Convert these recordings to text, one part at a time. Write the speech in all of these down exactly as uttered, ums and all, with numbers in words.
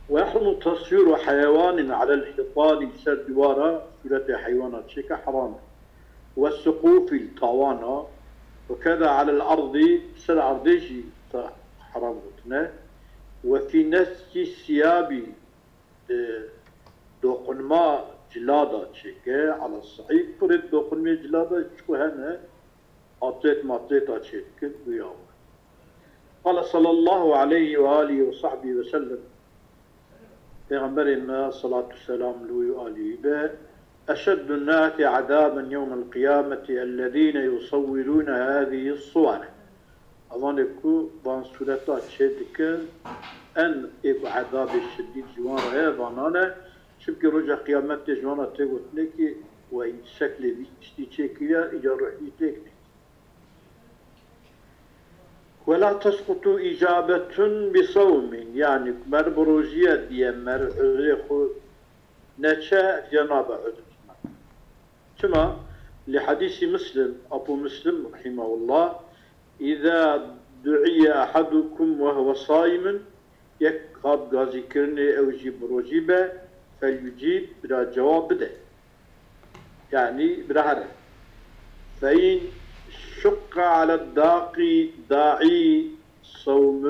ويحرم تصوير حيوان على الحيطان, li ser dîwara sûretê heywana çêke heram e. والسقوف, li tawana, وكذا على الأرض, ser erdê jî te heram gotine. وفي نسج الثياب, di doqunma cilada çêke, على الصعيد, pirê doqunmê cilada çi ku hene, atlet matleta çêdikin, guya we. قال صلى الله عليه وآله وصحبه وسلم, Pêxemberê me, selat û selam li wî û alî wî be, أشد الناس عذابا يوم القيامة الذين يصورون هذه الصور. Evanê ku van sûreta çêdikin, en ê ku ezabê şidîd ji wan re ye, vanan e. Çimkî roja qiyametê ji wan re tê gotinê ki we şeklê vî tiştî çêkiriye, îca ruh wî têk tê. ولا تسقط إجابة بصوم, yanî mer bi rojî ye diye mer uzrê xwe neçe, ya nabe uzr. Çima? Li hadîsî Muslim, Abu Muslim rahimehullah, إذا دعي أحدكم وهو صائم, yek hat gazîkirinê ew jî bi rojî be, فليجب, bira cewab bide. Yanî bira here. فإن شق على الداقي, daî, صوم,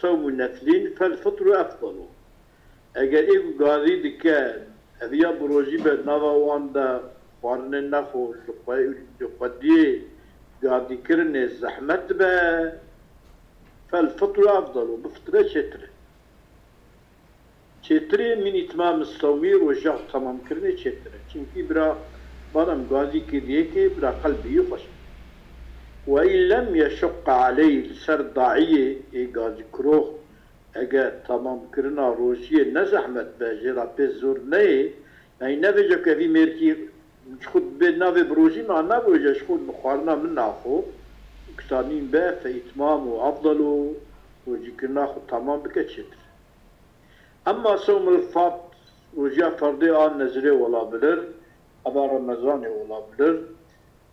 صوم نفل فالفطر أفضل. Eger ê ku gazî dike, ev ya bi rojî be, nava wan de xwarinê nexwe, li xwe, li xwediyê gazîkirinê zehmet be, فالفطر أفضل, bifitre çêtir e. Çêtir e, من إتمام الصوم, roja temamkirinê çêtir e. Çimkî bira, madem gazî kir yekê, bira qelbê wî xweş e. وإن لم يشق عليه, li ser daîyê, ê gazîkirox, eger temamkirina rojiyê ne zehmet be, jê re pê zor neyê, yanî nebêje ku evî mêrkî ji xwe bê navê bi rojî me, an navê ji xwe xwarina min naxwe, ku tanîn be, فإتمامه أفضل, rojîkirina xwe temam bike çêtir. أما صوم الفرض, rojiya ferdê an nezirê olabilir, eva Remezanê olabilir,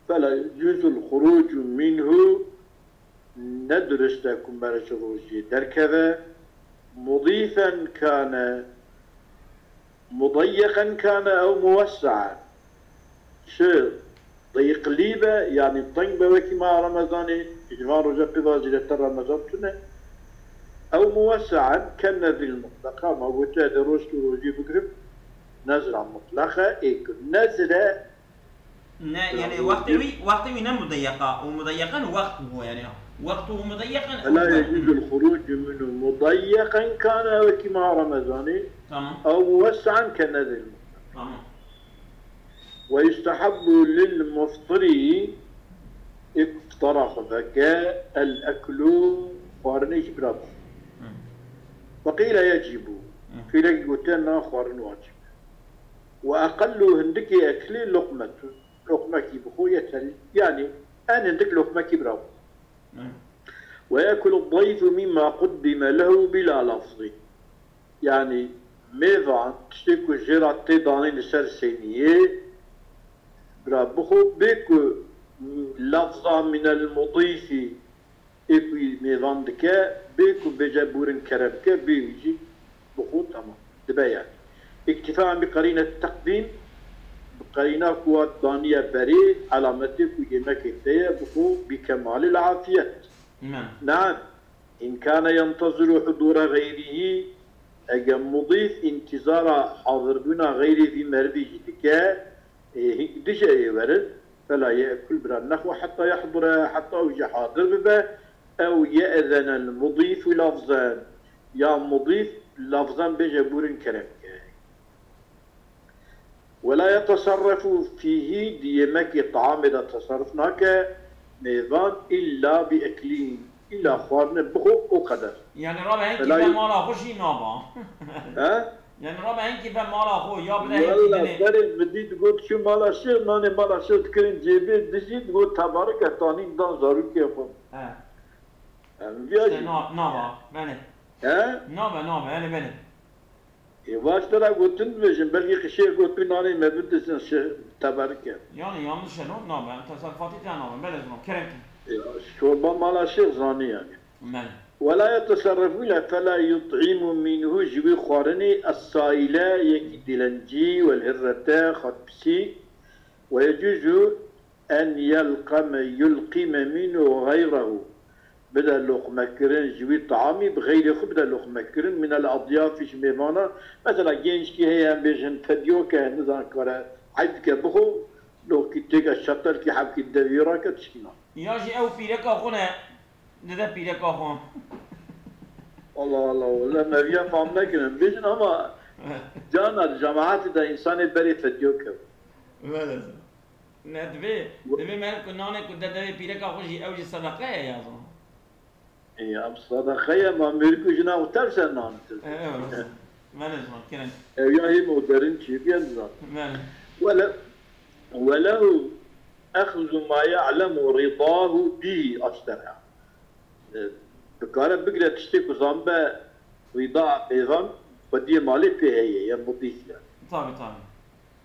فلا يجوز الخروج منه, ne dirust e ku mer ji rojiyê derkeve, مضيفا كان مضيقا كان أو موسعا. Çi dîqlî be, yanî teng be wekî meha Remezanê, ji van roja pê ve zêdetir Remezan tune. Ew muwesse'en ken nezrîl mutlaq, ma gotiye de roj tu rojî bigirim, nezra mutlaq e, ê ku nezr e. Ne, yanî wextê wî, wextê wî ne mudeyeqa, û mudeyeqen wext bû, yanî wextu mudeyeqen. Fela yecuzul xurucu minhu mudeyeqen kane, wekî meha Remezanê, Tamam. ew muwesse'en ken nezrîl mutlaq. Tamam. ويستحب للمفطر, ê ku iftara xwe veke, الأكل, xwarinê jî bira bixwe. Hı. وقيل يجب. Hı. Qîlekî gotiye na xwarin wacib e. وأقل, hindikê eklê, لقمة, loqmekî bixwe yeterî. Yanî en hindik loqmekî bira bixwe. Hı. ويأكل الضيف مما قدم له بلا لفظ. Yanî mêvan tiştê ku jê re tê danîn li ser sêniyê, bira bixwe, bê ku lafza minel mudîfî ê ku mêvan dike, bê ku bêje bûrin kerem ke, bê wî jî bixwe, temam. Dibe yanî. اكتفاء بقرينة التقديم, bi qerîna ku hat daniye berê, elametê ku yemekê te ye, bixwe, بكمال العافية. Hı. نعم. إن كان ينتظر حضور غيره, eger mudîf întîzara hazirbûna xeyrê vî merivî jî dike, ê, hîn dije ê werin, فلا يأكل, bira nexwe, حتى يحضر, heta ew jî hadir bibe, أو يأذن المضيف لفظا, ya mudîf lafzan bêje bûrin kerem ke. ولا يتصرف فيه, di yemekê, teamê de teserruf nake mêvan, إلا بأكل, îlla xwarine bixwe, o qeder. Yanî rabe hin Fela kîfe yî- mala xwe jî naba. He? Yanî rabe hin kîfe mala xwe ya bide hin Walla kîfe. Berê min dî digot çû mala şêx, nanê mala şêx dikirin cêbê dijî, digot tebarike, tanîn dan zarokê xwe. He. Em viya İşte jî. na-, naba, belê. He? Nabe, nabe, belê, belê. Ê, vaş te re gotin dibêjin, belkî qişê got, tu nanê me bidisin, şi-, teberike. Yani yanlış e, no, nabe, em tesadüfatî te nabe, belê zilam, kerem kin. Ya, çorba mala şêx zanî yani. Belê. ولا يتصرف إلا فلا يطعم منه ji wî xwarinê السائل yekî dilencî والهرة xwedpisî ويجوز أن يلقم يلقم منه غيره bide loqmekirin ji wî taamî bi xeyrê xwe bide loqmekirin من الأضياف ji mêvana. Mesela gençkî heye em bêjin fedyoke nizan kare eyb dike bixwe lokî têke şetelkî hevkî devî rake tişkîna. Ya jî ew pîreka xwe ne. Dide pîreka xwe. Allah Allah, wele me viya fam nekirin. Bêjin ama cana di cemaetê de însanê berê fedyo kevin. Wele. Ne divê, divê me ku nanê ku de devê pîreka xwe jî ew jî sedeqe ye ya zan. Ê, em sedeqe ye, ma mêrik û jina xwe terse nan. Evet. Wele zan kirin. Ew ya hê modern çêbiye zan. Wele. وله أخذ ما يعلم رضاه به أصلها. E, dikare bigire tiştê ku zanbe rîda mêvan xwediyê malê pê heye, ya mudîf ya. Tabii, tabii.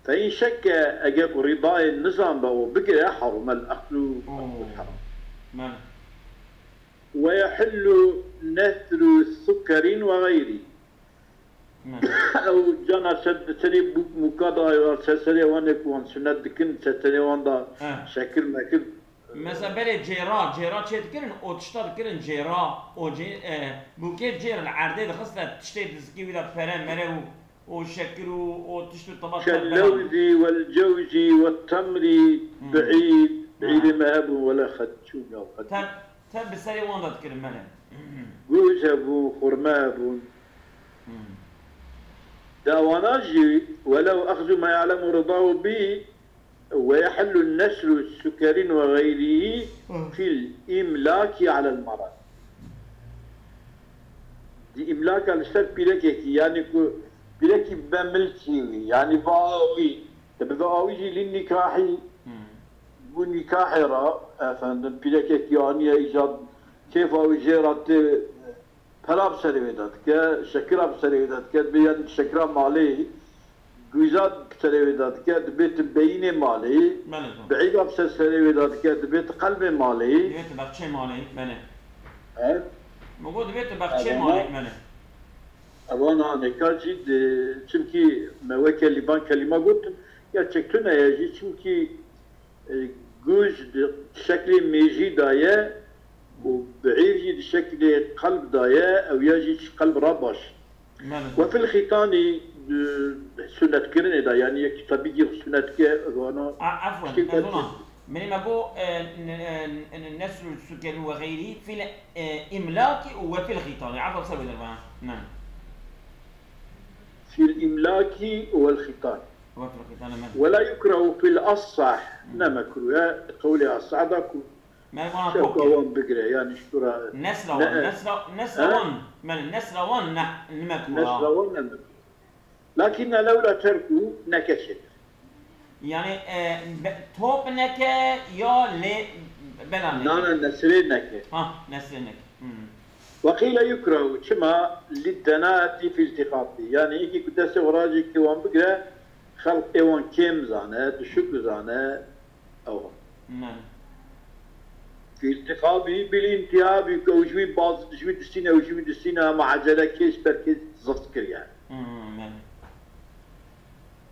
فإن شك, eger ku rîdayê nizanbe û bigire, حرم الأخذ, Oo. Haram. Mane. ويحل نثر سكر وغيره. Mane. Ew cana ser, serê bûk mûka da, ya ser serê wan ê ku wan sunet dikin, ser serê wan da He. Şekir mekir. Mesela berê cêra, cêra çê dikirin, o tişta dikirin cêra, o cê, e, bûkê cêr li erdê dixiste tiştê dizikî wî de pere mere û, û şekir û o tişt û teba te bela. كاللوز والجوز والتمر Hmm. بعيد. Ha. Bîrê me hebûn wele xetçûn ya xetçûn. Te, te bi serê wan de dikirin mele. Gûz hebûn, xurme hebûn. Hmm. Dawana jî, ولو أخذ ما يعلم رضاه به ويحل نثر سكر وغيره في الإملاك على المرض. Di îmlaka li ser pîrekekî, yanî ku pîrekî bibe milkî wî, yanî bibe a wî, te bibe a wî jî lî nîkahî, Hmm. bû nîkahê re, efendim, pîrekekî aniye îcad, kêfa wî jê re tê, pera bi serê wê de dike, şekira bi serê wê de dike, dibê yan şekira malê, gûza bi serê wê de dike, dibê tu beyînê malê, Belê, tamam. Bi îda bi ser serê wê de dike, dibê tu qelbê malê. Dibê tu bexçê malê, belê. He? Mi got dibê tu bexçê Ewana, malê, belê. Ewana nêka jî di, çimkî me weke lîban kelîma got, gerçek tune ye jî, çimkî E, gûj di şeklê mêjî de ye û biîr jî di şeklê qelb de ye, ew ya jî ji qelb re baş. Belê. وفي الختان, e, sunetkirinê de, yanî yekî tebîgî xwe sunet ke, vana A, efwen, tiştê ez ona. Min ê me got, e, n-, e, n-, nesr û sukerî ve xeyrî fil, e, îmlakî û ve fil xîtanî. Efwen, ser wê dervana. Ne. في الإملاك والختان. Ve fil xîtanî, me. ولا يكره في الأصح, ne mekruh e, qewlê asah da ku Me vana şewka wan bigire, yani ji tura Nesra ne wan, e, nesra, nesra he? Wan, me nesra wan ne, ne mekruh. Nesra wan ne mekruh. Lakin lewla terku neke çêtir. Yani, e, be-, top neke ya lê bela neke? Na, na, nesrê neke. Ha, nesrê neke. Hmm. وقيل يكره, çima? للدناءة في التقاطه. Yani, yekî ku destê xwe racî ki wan bigire, xelk ê wan kêm zane, düşük zane, ew. Ne. في التقاطه بالانتهاب, ku ew ji wî baz, ji wî distîne, ew ji wî distîne, hema ecele kêş ber kêş zift kiriye. Hmm, ne.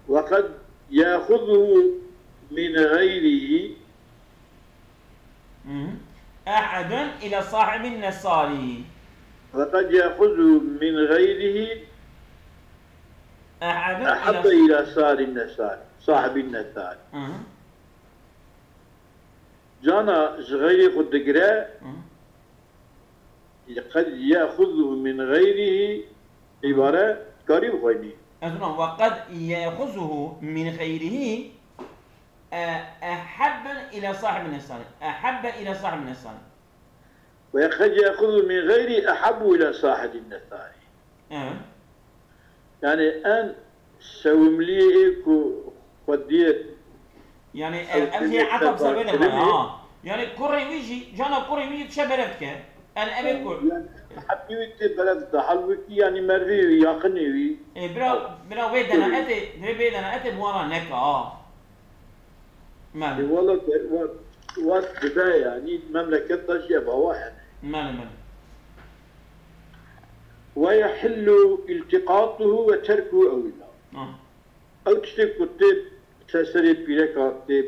وقد يأخذه من غيره. Hı hı. أحد إلى صاحب النثار. وقد يأخذه من غيره أحد أحب إلى إلى صاحب النثار، صاحب النثار. Hı hı. Cana ji xeyrê xwe digire, Hı hı. قد يأخذه من غيره, îbare karî bixwînî. Ez ona, وقد يأخذه من غيره, e, أحب إلى صاحب النثار. أحب إلى صاحب النثار. وقد يأخذه من غيره أحب إلى صاحب النثار. Evet. Yani en sevimlî ê ku xwediyê Yani, ev, ev jê etaf sebê de var, ha. Yani, kurê wî jî, cana kurê wî jî dişe berev dike. En ev ê kur. Yani, hepî wî tê berev de. Halbuki, yani, mervê wî, yaxinê wî. E, bira, bira wê denaetê, divê bê denaetê bi wan re neke, ha. Mele. E, wala, wa, wa dibe, yani, memleket de jî ev awa hene. Mele, mele. ويحل التقاطه وتركه أولى. Ah. Ew tiştê ku tê ser serê pîreka tê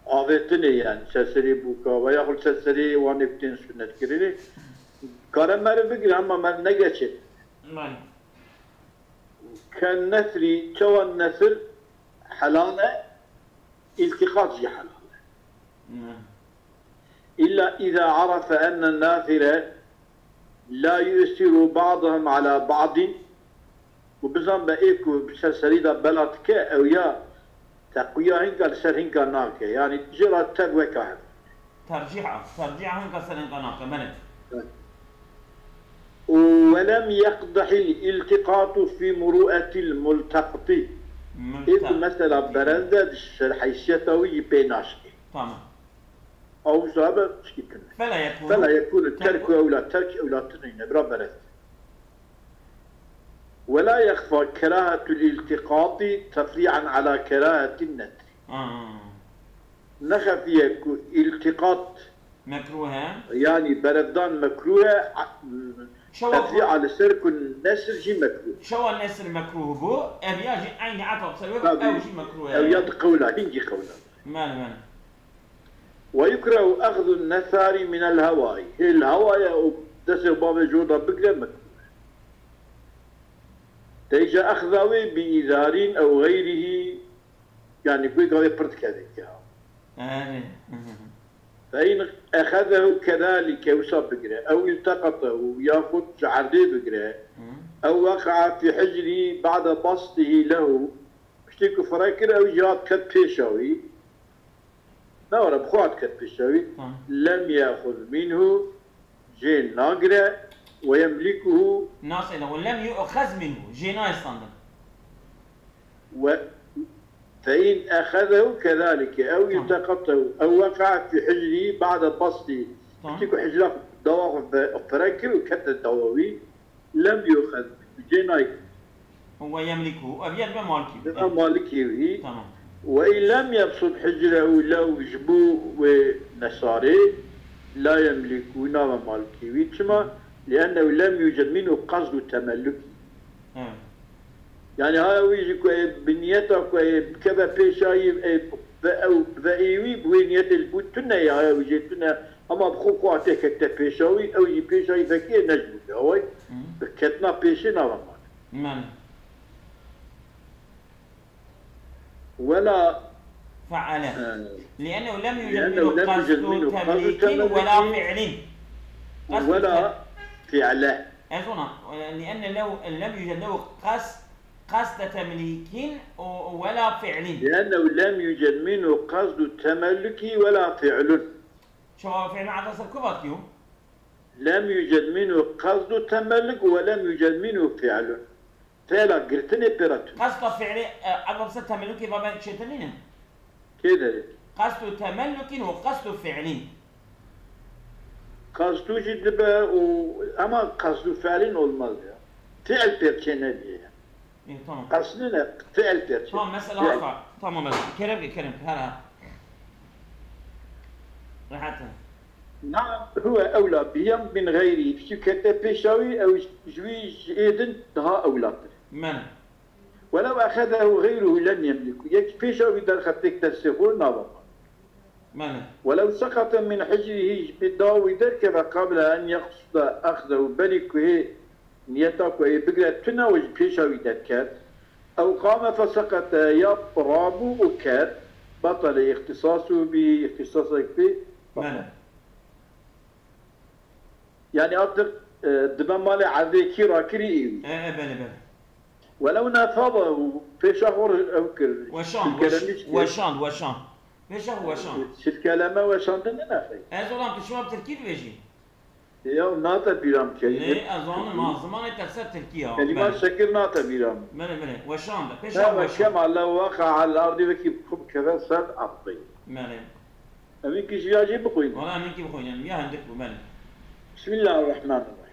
avêtinê, yani ser serê bûka ve yaxud ser serê wanê ku tên sunnet kirinê, kare meriv bigire, hema meriv negeçe. Belê. Ke nesrî, çawa nesir helal e, îltîqat jî helal e. Hmm. إلا إذا عرف أن الناثر لا يؤثر بعضهم على بعض. Û bizan be ê ku bi ser serî de bela dike, ew ya teqwiya hinka li ser hinka nake. Yanî jê re tev weka hev. Tercîha, tercîha hinka ser hinka nake, belê. ولم يقدح الالتقاط في مروءة الملتقط. Ê ku mesela berez de di ser heysiyeta wî yî pê naşkê. Tamam. Ew sabe çikin. فلا يكون فلا يكون ترك أولى، terk ewla tuneyne, bira berez. ولا يخفى كراهة الالتقاط تفريعا على كراهة النثر. Ah. Nexefiye ku îltîqat, mekrûh e, yanî berevdan mekrûh e, a-, şewa tefrîa li ser ku nesr jî mekrûh. Şewa nesr mekrûh bû, ev ya jî eynî etaf sebeb ew jî mekrûh e. Ew ya di qewla, hingî qewla. Belê, belê. ويكره أخذ النثار من الهواء. Hê li hewaya û destê bavê jor da bigre mekrûh e. Te îca exda wê bi îzarîn ew xeyrihî, yanî ku gavê pir dikeve ya. Erê. فإن أخذه كذلك, wisa bigire, ew ilteqetehu, yaxud ji erdê bigire, ew weqea fi hicrî ba'de bastihî lehu, piştî ku fire kir, ew jî hat ket pêşa wî, ne were, bi xwe hat ket pêşa wî, lem yexuz minhu, jê nagire, we yemlikuhu. Nasê de, we lem yu'xez minhu, jê nayê standin. We, fe in exezehu kezalike, ew ilteqetehu, ew weqea fi hicrî ba'de bastî. Tamam. Piştî ku hicra dawa xwe fe-, fire kir û kete dawa wî, lem yu'xez, cê nayê. Ve yemlikuhu, ev yek ve malikî. Ve malikî wî. Tamam. Ve in lem yebsut hicrehu lehu, ji bo wê nesarê, la yemlikuhu, nave malikî wî. Çima? Liennehu lem yuced minhu qasdu temellukî. Evet. Yani haya wî jî ku ê bi niyeta ku ê bikeve pêşayî, ê ve ew ve ê wî bi wê niyetê li bo tune ye, haya wî jê tune, hema bi xwe xwe tê kete pêşa wî, ew jî pêşayî vekê ne ji bo away. Hı. Bi ketina pêşê nava mane. Mane. Wela فعله. He. لأنه لم يوجد لأنه منه لم يوجد قصد منه قصد تملك ولا تملك فعل. قصد ولا فعل. Ez ona, لأن لو لم يوجد له قصد، قصد تمليك و-، ولا فعل. لأنه لم يوجد منه قصد تملك ولا فعل. Çawa fi'l ata ser ku vat kiyo? لم يوجد منه قصد تملك ولم يوجد منه فعل. Fi'la girtinê pê re tune. Qasda fi'lê, e, eva ser temellukê ve ben çêtir nîne? Kê derê? Qasdu temellukîn û qasdu fi'lîn. Qasdu jî dibe û, ama qasdu fi'lîn olmaz ya. Fi'l pê çê nediye ya. İyi, tamam. Qasdine fi'l pê çê. Tamam, mesela Fi'l. Hafa. Tamam, mesela. Kerem ki, Kerem ki, her ha. Rahat. نعم، هو أولى به من غيره. Piştî kete pêşa wî, ew ji wî jê din daha ewlatir. Men. ولو أخذه غيره لم يملكه. Yek pêşa wî derxetê destê xwe nava. Men. ولو سقط من حجره, ji pê dawa wî derkeve قبل أن يقصد أخذه, berî ku hê niyeta ku ê bigre tune û ji pêşa wî derket. أو قام فسقط, ya rabû û ket, بطل اختصاصه به, îxtisasek pê. Men. Yani artık, e, dibe malê erdê kî rakirî ê wî. E, e, belê, belê. ولو نافضه, pêşa xwe ew kir. Weşand, silkelemîş weş-, kir. Weşand, weşand. Pêşa xwe weşand. Silkeleme weşandin ne nexê? Ez olan tu şima bi tirkî dibêjî? Ya nate bîra min kevî. Lê ez zanim ha, zimanê te ser tirkî ya. Kelîma şekir nate bîra min. Belê, belê. Weşand, pêşa xwe weşand. Kema lew weqe'a alel erdî, wekî xwe bikeve ser erdê. Belê. Em ê kî ji ya jî bixwînin. Wala em ê kî bixwînin. Ya hindik bû, belê. Bismillahirrahmanirrahîm.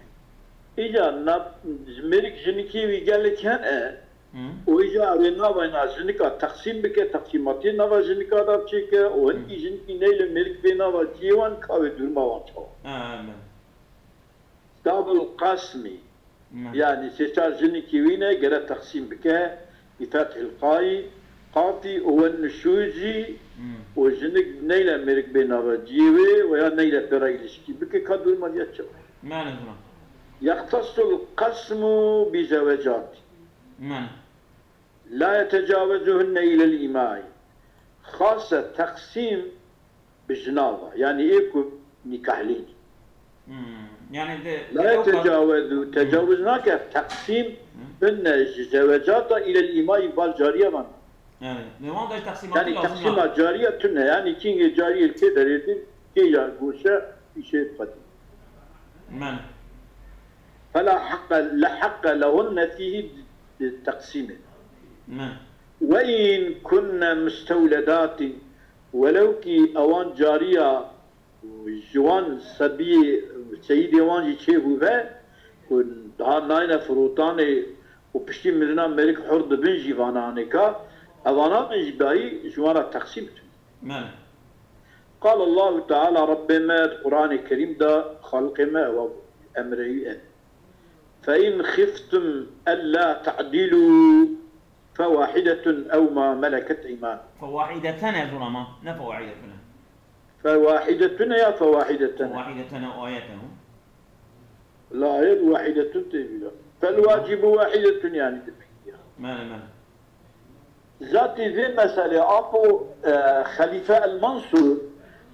Îca na-, mêrik jinikî wî gelek hene. Hı. Û îca ew ê navayna jinika teqsîm bike, teqsîmatiyê nava jinika da çêke û hinkî jinikî neylê mêrik bê nava ciyê wan ka wê duruma wan çawa. Ha, belê. Dabul qasmî. Yanî sê çar jinikî wî ne gere teqsîm bike, bi fethil qayî, qafî û wen nuşûzî û jinik neyle mêrik bê nava ciyê wê û ya neyle pê re îlişkî bike ka duruma diya çi be. Mane zûna. Yextesul qesmu bi zewecatî. Mane. La yetecawezuhunne ilel îmai. Xase teqsîm bi jina ve. Yanî ê ku nîkahlîn. Hmm. Yani de La yetecawezu, tecawuz nake, teqsîm, hmm, hunne ji zewecata ilel îmai val cariye van. Yani, ne wan da teqsîmatî Yani lazim teqsîma cariye tune. Yani kîngê cariyê kê derêtin, kê ya goşe, îşê xwedî. Men. Fela haqqa, la haqqa lehunne fîhî teqsîmê. Men. Ve in kunne mustewledatin, welew kî ewan cariya ji wan sebiyê seyîdê wan jî çêbûbe, ku daha nayne firotanê û piştî mirina mêrik hur dibin jî vana anêka, evana bin jî dayî ji wan re teqsîm tune. Men. Qal Allahu Teala, Rabbê me di Quranê Kerîm de, Xaliqê me ewa emrê wî e. Fe in xiftum ella ta'dîlû fewahidetun ew ma meleket eymanukum. Fewahideten e zûna ma, ne fewahidetun e. Fewahidetun e ya fewahideten e? Fewahideten e ayet e. La ayet wahidetun tê vîra. Fel wacibu wahidetun yani demek ya. Mene, mene. Zatî vê meselê apo, e, Xelîfe El Mansûr,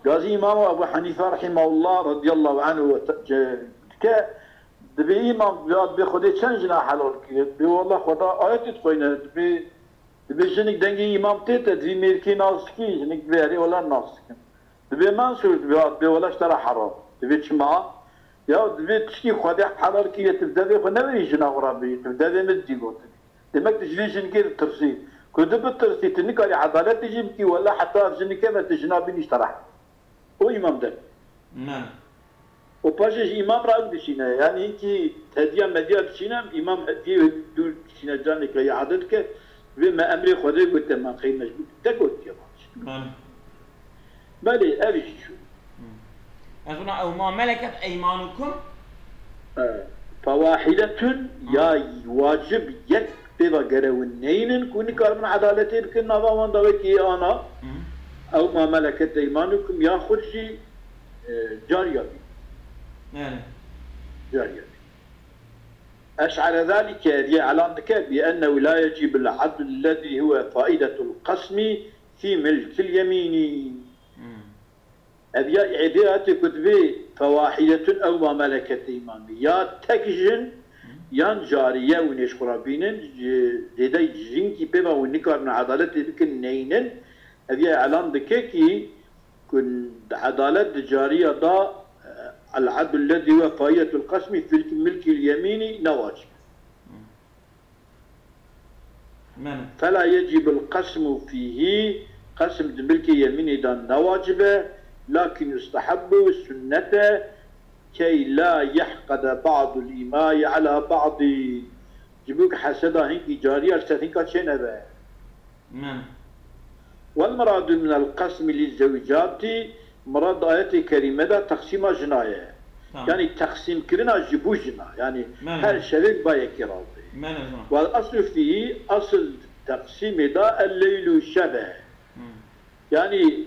gazî Îmam Ebu Henîfe rahimahullah radiyallahu anhu ve te-, ce-, dike, dibê Îmam, ya dibê Xwedê çend jina helal kiriye? Dibê wallah Xweda ayetê dixweyne, dibê, dibê jinik dengê Îmam tête, divê mêrikê nas dikî, jinik dibê erê wala nas dikim. Dibê Mansûr, dibê, dibê wala ji te re heram. Dibê çima? Ya dibê tişkî Xwedê helal kiriye, tu bi devê xwe neverî jina xwe re bêjî, tu bi devê min didî gotin. Demek tu ji vê jinikê ditirsî. Ku tu bitirsî, tu nikarî edaletê jî bikî, wela heta ev jinik keve tu jina bînî ji te re. O îmam de. Ne. Û paşê ji îmam re ew dişîne. Yanî hinkî hediya mediya dişîne, îmam hediyê wê dûr dişîne, canê ke îade dike. Vê me emrê Xwedê gote, me qey mecbûr te gotiye baş. Ne. Belê, ev jî çû. Ez ona ew ma meleket eymanukum. E, fewahidetun, ya wacib yek pê ve gere win neynin ku nikarin edaletê bikin nava wan de wekî ana. Ew ma meleket eymanukum ya xwe jî, e, cariya bî. Yani. Cariya bî. Eş'ere zalike, diye elan dike, bi ennehu la yecibul adl lezî huve faidetul qesmi fî milkil yemînî. Ev ya êdê hatê ku divê fewahidetun ew ma meleket eymanî. Ya tek jin, yan cariye hûn ê ji xwe re bînin, ji, zêde jinkî pê ve hûn nikarin edaletê bikin neynin. Ev ya elan dike kî ku edalet di cariya da, e, el adl lezî huve faidetul qesmi fil milkil yemînî ne wacib. Mene. Fela yecibul qesmu fîhî, qesm di milkê yemînê de ne wacib e, lakin yustehebbu, sunnet e, key la yehqede ba'dul îmai ala ba'dî. Ji bo ku heseda hinkî cariya li ser hinka çênebe. Mene. Wel miradu minel qesmi lî zewcatî, mirad ayetê kerîme de teqsîma jina ye. Tamam. Yanî teqsîmkirina ji bo jina. Yanî Mene. her şevê ba yekê razê. Mene zûna. Wel eslu fî, esil teqsîmê de el leylu şev e. Hmm. Yanî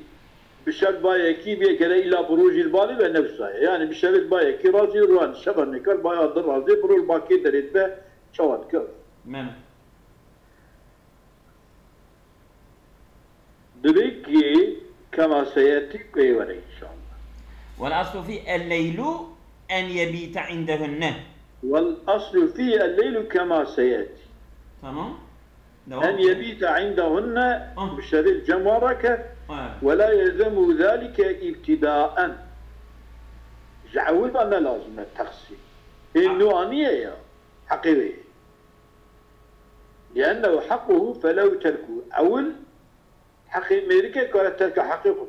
bi şev ba yekî bê gere îla bi rojî li balê ve newsa ye. Yanî bi şevê ba yekî razê, wan şeva nikar ba ya di razê, bi roj ba kê derê dibe çawa dike. Mene. Divê ki kema seyetî pê were înşallah. Wal aslu fî el-leylu en yebîte indehunne. Wal aslu fî el-leylu kema seyetî. Tamam. Devam En et. yebîte indehunne Ah. bi şevê cem wan reke Ha. ve la yelzemu zalike îbtidaen. Ji ewil ve ne lazim e teqsîm. Hê Ah. nû aniye ya. Heqê wê ye. لأنه حقه فله تركه. Ewil heqê mêrikê kare terka heqê xwe.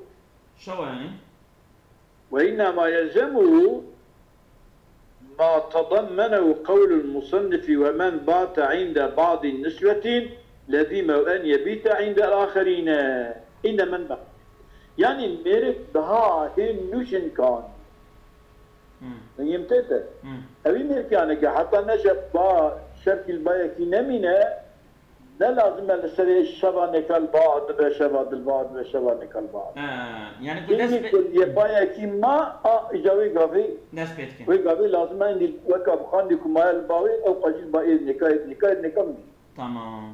Şewa yani. وإنما يلزمه ما تضمنه قول المصنف ومن بات عند بعض النسوة لزمه أن يبيت عند الآخرين. إن من بقي. Yani mêrik daha hê nû jin kan. Yim tête. Ew î mêrkiyaneke heta neşe ba şevkî li bayekî nemîne, ne lazim e li serê şeva nêka li ba dibe, şeva dil ba dibe, şeva nêka li ba. Ha, yani ku dest Kêmî pe- ku yê bayekî ma, a îca wê gavê, dest pê dikin. Wê gavê lazim e êdî weka bi xandî ku maye li ba wê, ew qajî li ba êd nêka, êd nêka, êd nêka min. Tamam.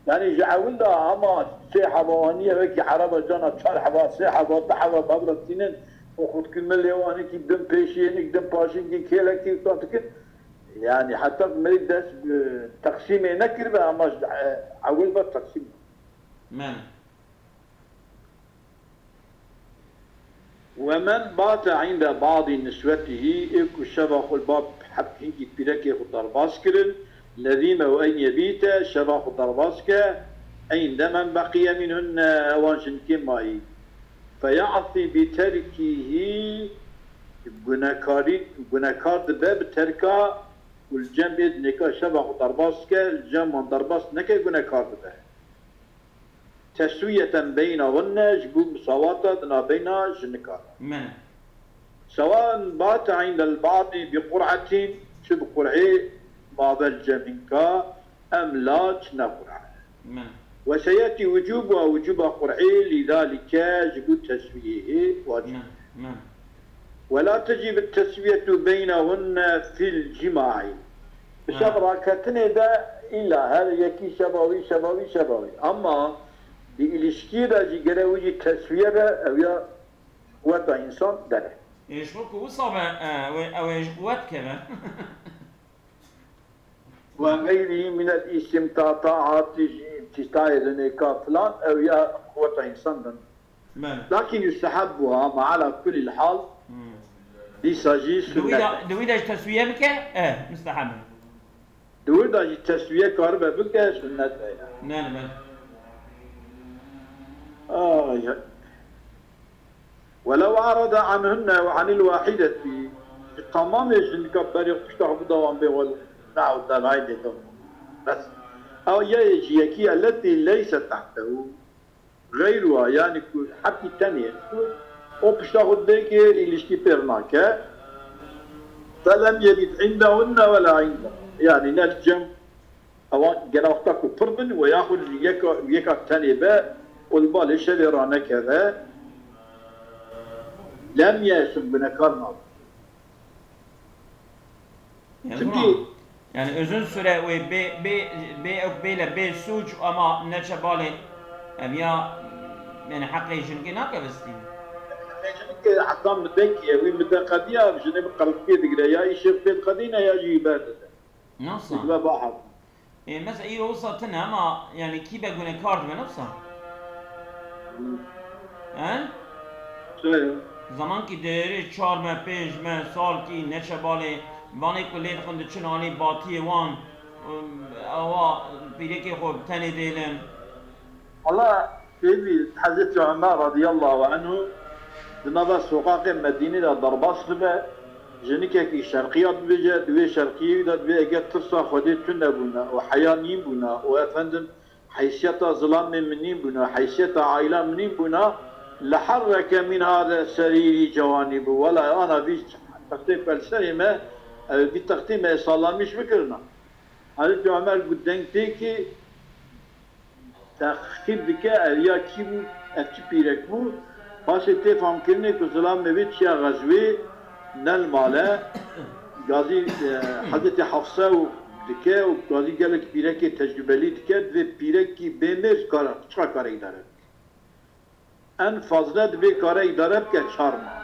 Yani ji ewil de hema sê heva aniye wekî ereba cana çar heva, sê heva, du heva babra tînin û xwe dikin me lê wan hikî din pêşiyê nik din paşîn kî kêlekî wisa dikin. Yani heta merî dest bi teqsîmê nekiribe ama ji, e, ewil ve teqsîm. Men. ومن بات عند بعض نسوته، ê ku şeva xwe li ba hep hingî pîrekê xwe derbas kirin, لزمه أن يبيت، şeva xwe derbas ke, عند من بقي منهن، ewan jinikê mayî. فيعصي بتركه، gunekarî, gunekar dibe bi terka û li cem ê dinêka şeva xwe derbas ke, li cem wan derbas neke gunekar dibe. تسوية بينهن، ji bo misawata di navbeyna jinikan. Me. سواء بات عند البعض بقرعة، çi bi qur'ê mabe li cem hinka, em la çi ne qur'e. Me. وسيأتي وجوبها، وجوba qur'ê لذلك، ji bo teswiyê wacib. Me. Me. ولا تجب التسوية بينهن في الجماع. Bi şev raketinê de îlla her yekî şeva wî, şeva wî, şeva wî. Ama di îlişkiyê de jî gere wî jî teswiye be, ew ya quweta însan dere. Ê ji xwe ku wisa be, e, ew ê, ew ê ji quwet keve. وغيره من الاستمتاع، hatî jî tîstayê dinêka filan, ew ya quweta însan din. Belê. Lakin yustehab bû, ama ala kulîl hal, Hmm. dîsa jî Di wî de, sunnet e. Di wî de jî teswiye bike, e, mustehab e. Di wî de jî teswiye karibe bike, sunnet e yani. Belê, belê. Ay, ay. ولو أعرض عنهن وعن الواحدة، ji tamamê jinika berê pişta xwe bidawam bê wal, na, da, haydi, da. Bes. Ew ya yê ji yekî التي ليس تحته غيرها، yani ku hepî tenê, ku o pişta xwe dibê ki îlişkî pêr nake. فلم يبت عندهن ولا عنده. Yani ne li cem ewan gera wexta ku pir bin û yaxud yeka, yeka tenê be û li balê şevê ranekeve, لم يأثم، gunekar nabe. Yani Çünkü tamam. Yani uzun süre ve bê, bê, bê, bê, bê suç ama neçe balê ev ya, yani heqê jinkê nake vistî. Jinkê heta midekî, wî mideqediya, jinê bi qelbkê digire, ya îşê pê diqedîne ya jî wî berdide. Nasıl? Digre bahar. E, mesela îro wisa tune ama yani kî be gunekar dibe, ne wisa? He? Çi? Zaman ki değeri çar me, pênc me, sal ki neçe balê, vanê ku lê dixin diçin alî batiyê wan, um, ewa pîrekê xwe bi tenê dêlin. Allah Kêvî Hezretî Ömer radiyallahu anhu di nava soqaqê Medînê de derbas dibe, jinikekî şerqiya dibêje, di wê şerqiyê de dibê eger tirsa Xwedê tune bûna û heya nîn bûna û efendim heysiyeta zilamê min nîn bûna, heysiyeta aîla min nîn bûna, لحرك من هذا سريري جوانبه، wela ana vî textê pelserê me, ew vî textê me salamîş bikirina. Hezretî Ömer got deng tê ki Texîb dike, ev ya kî bû, ev çi pîrek bû? Paşê tê famkirinê ku zilamê wê çiya xezwê ne li mal e, gazî, e, Hezretî Hefse û dike û gazî gelek pîrekê tecrûbelî dike, divê pîrekî bê mêr kara, çiqa kare îdare bike. En fazla divê kare îdare bike çar mah.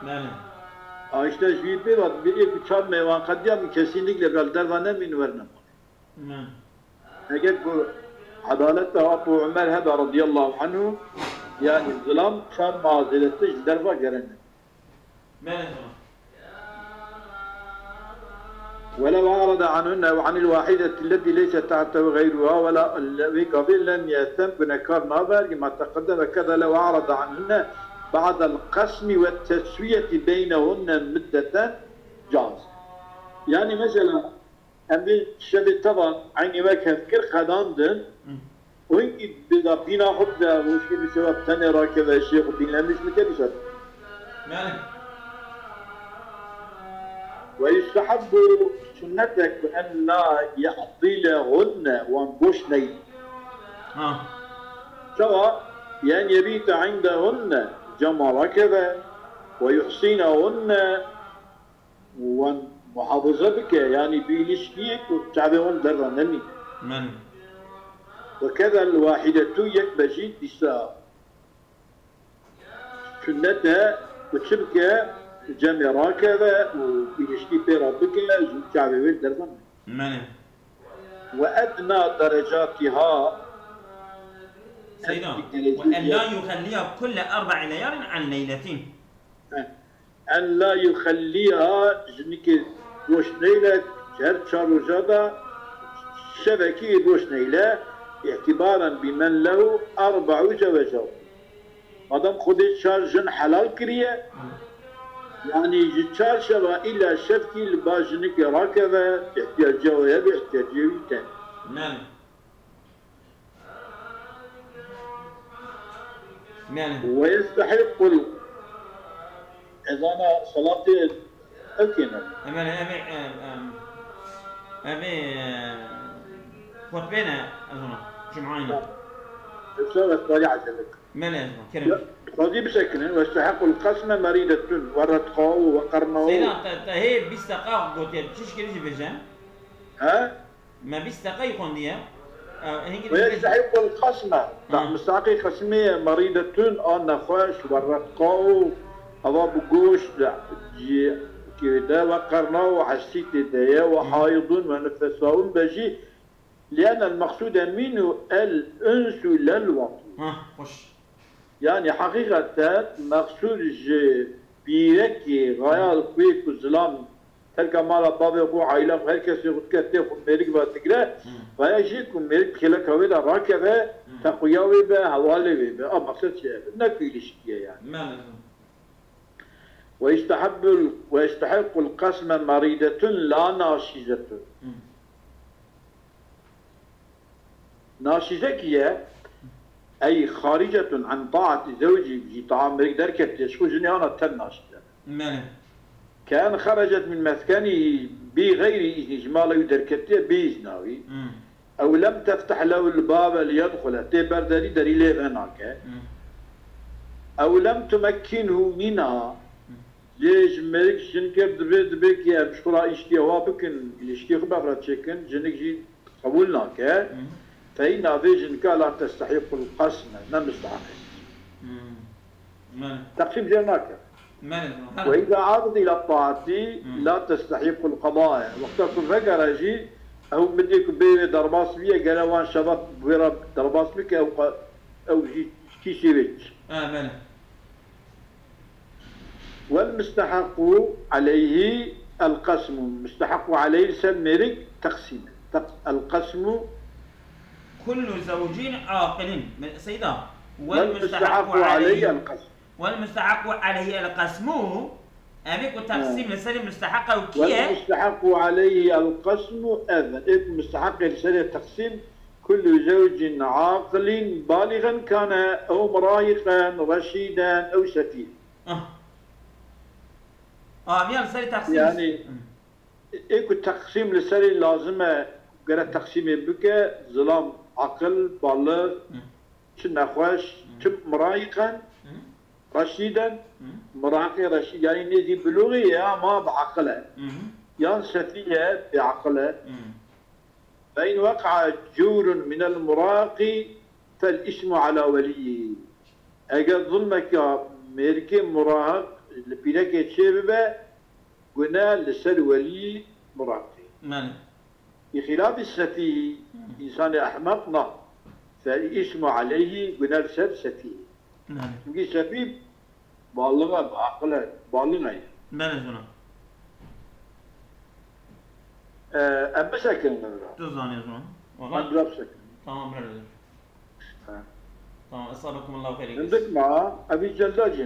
Belê. A işte ji wî pê ve divê ê ku çar mêvan qediya min kesî nik lê bel derva nemîn werne. Eger ku edaleta Abu Umer hebe radiyallahu anhu, yani zilam çar meha zêdetir ji derva gerene. Belê, tamam. ولو أعرض عنهن وعن الواحدة التي ليس تحته غيرها ولا، wê gavê lem yesem gunekar nabe, لما تقدم كذا لو أعرض عنهن بعد القسم والتسوية بينهن مدة جاز. Yani mesela Em vê şevê teva eynî wek hevkir qedandin. Hı. Û hinkî bêda bîna xwe bide, û hinkî bi şeva tenê rakeve, şêx û bînlemiş bike dîsa. Yani. ويستحب, sunnet e ku, أن لا يعضلهن, wan goş neyne. Ha. Çawa? لأن يبيت عندهن, cem wan rakeve, ويحصنهن, wan muhafaza bike, yanî bi ilişkiyê ku çavê wan derda nemî. Men. وكذا الواحدة, yek be jî dîsa. Sunnet e ku çi bike, cemê rakeve û ilişkî pê re bike, ji çavê wê derda nemî. Men. وأدنى درجاتها, Seyda, en dî dereceyê, وأن لا يخليها كل أربع ليال عن ليلة. He. أن لا يخليها, jinikê goş neyle, her çar roja da şevekî goş neyle, اعتبارا بمن له أربع زوجات. Madem Xwedê çar jin helal kiriye, yanî ji çar şeva îla şevkî li ba jinikê rakeve, ihtiyaciya wê hebe, ihtiyaciya wî tê. Men. Yani. ويستحق ال-, ezana salatê ew kêne. Em, em, em, em, em, em, e, xutbê ne, ezana, cuma ne. Yoksa westwari acele. Men ezana, kerem. Ya, xwedî bisekinin, ويستحق القسم مريضة والرتقاء وقرناء. Seyda, te, te hê bîst deqa gotiye, çi şikirî jî bêje? He? Me bîst deqeyî xwendiye. E, hingî ويستحق القسم. Hı. Mistehaqê qesmê ye, مريضة, a nexweş, والرتقاء, eva bi goş de, cî, kê de, وقرناء, hestî tê de ye, وحائض ونفساء be jî, لأن المقصود منه الأنس لا الوطء. Ha, xweş. Yanî heqîqeten meqsûd ji bîrekê, xeyal, ku yê ku zilam terka mala bavê xwe, aîla xwe, her kesê xwe dike, tê xwe mêrik ve digre, Hmm. veya jî ku mêrik kêleka wê de rakeve, Hmm. teqwiya wê be, hewalê wê be. A meqsed çi ye? Ne ku îlişkî ye yani. Maalesef. ويستحب ال-, ويستحق القسم مريضة لا ناشزة. Hmm. Naşîze kî ye? Ey خارجة عن طاعة زوجها, ji taa mêrik derketiye, ji xwe jinê ana ten naşîze. Mene. كأن خرجت من مسكنه بغير إذنه, ji mala wî derketiye bê îzna wî. Hmm. أو لم تفتح له الباب ليدخل, tê ber derî, derî lê venake. Hmm. أو لم تمكنه منها, Hmm. lê ji mêrik jin kir, divê, divê ki em ji xwe re îştiya wa bikin, ilişkî xwe bi xwe re çêkin, jinik jî qebûl nake. Hı. Feyna vê jinka la testehiqul qesme, ne misteheq e. Hı. Mene. Teqsîm jê nake. Mene, mene. Ve îza adet îla taatî, Hı. la testehiqul qedaye. Wexta ku vegere jî, ew midê ku bê wê derbas biye, gere wan şevat wê re derbas bike, ew qa-, ew jî kîşê wê çi. Ha, mene. والمستحق عليه القسم. Mustehequ aleyh li ser mêrik teqsîm e. Teq-, القسم. كل زوج عاقل. Me-, Seyda. والمستحق والمستحق عليه عليه. القسم. والمستحق عليه القسم. Evê ku teqsîm Ha. li serê musteheq e û kî ye? والمستحق عليه القسم, ev e. Ê ku musteheq e li serê teqsîm, كل زوج عاقل بالغا كان أو مراهقا رشيدا أو سفيها. Ah. Aviya li serê teqsîm. Yani, Hı. ê ku teqsîm li serê lazim e, gere teqsîmê bike, zilam, aqil, balig, Hı. çi nexweş, Hı. çi mirahiqen, Hı. reşîden, Hı. mirahiqê reşîd, yani nêzî bilûxê ye ama bi aqil e. Hı hı. Yan sefîh e, bêaqil e. Hı. فإن وقع جور من المراهق فالإثم على وليه. Eger zulmeke mêrikê murahiq li pîrekê çêbibe, gune li ser welî murahiqê. Mene. Bi xilafî sefîh, Hı. însanê ehmeq na. فالإثم عليه, gune li ser sefîh. Mene. Çimkî sefîh Balix e, bi aqil e, balix e. Belê zona. E, em bisekin li vir. Tu zanî zona. Em biraz bisekin. Tamam, belê. Ha. Tamam, esabekumullahu xeyr. Hindik ma, evî celda cî.